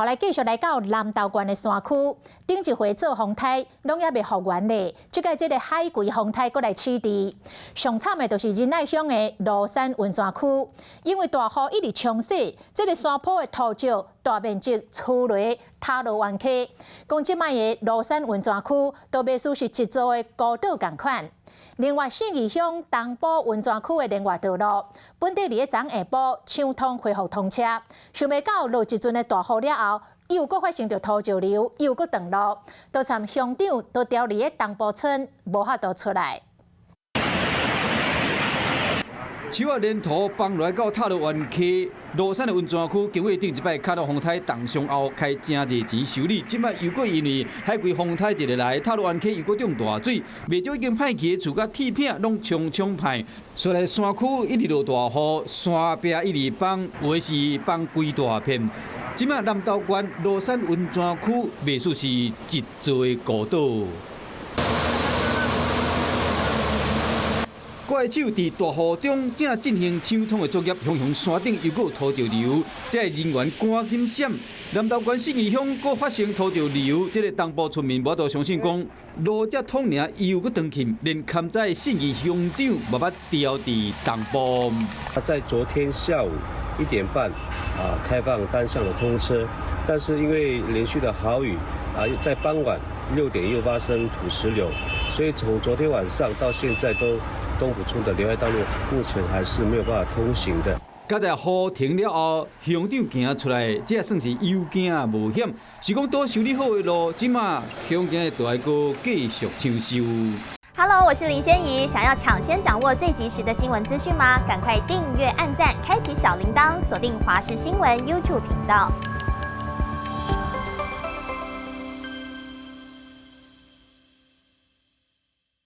後來繼續來到南投縣的山區，頂一回做風颱，攏猶未復原咧。這擺這个海葵風颱閣來起佇，上慘的就是仁愛鄉的蘆山溫泉區，因為大雨一直沖洗，這个山坡的土石大面積出來塌落灣溪，講這擺的蘆山溫泉區都袂輸是一座的孤島仝款。另外，信義鄉東埔溫泉區的聯外道路，本底佇咧昨下晡搶通恢復通車，想袂到落一陣的大雨了後，又閣發生著土石流，又閣斷路，都參鄉長都牢佇咧東埔村，無法度出來。樹仔連土崩落來到塔羅灣溪，蘆山的溫泉區，經過頂一擺卡洛風颱重傷後，開誠濟錢修理，這擺又閣因為海葵風颱一個來，塔羅灣溪又閣漲大水，袂少已經歹去的厝佮鐵片攏沖沖歹。所以山區一直落大雨，山壁一直崩，有的是崩規大片。這擺南投縣蘆山溫泉區，袂輸是一座的孤島。怪手佇大雨中正進行搶通的作業，雄雄山頂又閣有土石流，這个人員趕緊閃。南投縣信義鄉閣發生土石流，這个東埔村民無法度相信講，路才通爾又閣斷去，連堪在信義鄉長嘛捌牢佇東埔。在昨天下午1點半啊，開放單向的通車，但是因為連續的豪雨啊，在傍晚6點又發生土石流，所以從昨天晚上到現在都東埔村的聯外道路目前還是沒有辦法通行的。佮在雨停了後，鄉長行出來，這算是有驚無險。是講拄修理好的路，這馬鄉間就愛閣繼續搶修。 Hello，我是林仙怡，想要搶先掌握最及時的新聞資訊嗎？趕快訂閱、按讚、開啟小鈴鐺，鎖定華視新聞 YouTube 頻道。